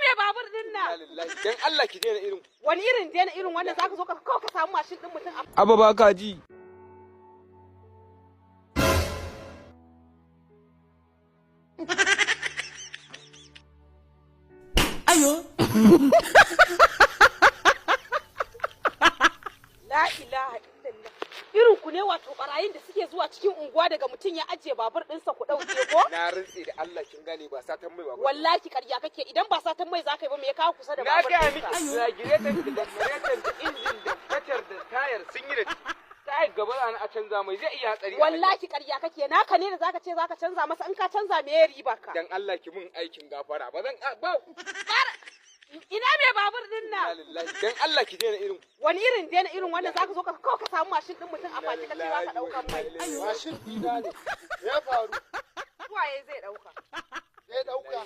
Mai babur din nan? Dan Allah ki daina irin Wani irin daina irin wannan? Zaka zo ka kawai ka samu mashin din mutum a Abba, ba ka ji. Ayo. La ilaha illallah. Irin ku ne wato barayin da suke zuwa cikin unguwa, daga mutum ya ajiye babur ɗinsa ku ɗauke ko? Na rantse da Allah, kin gane, ba satan mai ba. Wallahi ƙarya kake. Idan ba satan mai zaka yi ba, me ya kawo kusa da Na babur gaya ɗinsa? miki, lagiretan da generator da injin da kacar da tayar sun yi da tayar gaba za a canza mai, zai iya hatsari a hanya. Wallahi ƙarya kake. Naka ne da zaka ce zaka canza masa? In ka canza, me ya riba ka? Dan Allah ki mun aikin gafara, ba zan ba. Ina mai babur din nan? Dan Allah ki daina irin Wani irin daina irin wannan? Zaka zo ka kawai ka samu mashin din mutum a baki ka ce zaka ɗaukan mai? Mashin ɗina ne. Ya faru? Waye zai ɗauka? Zai ɗauka.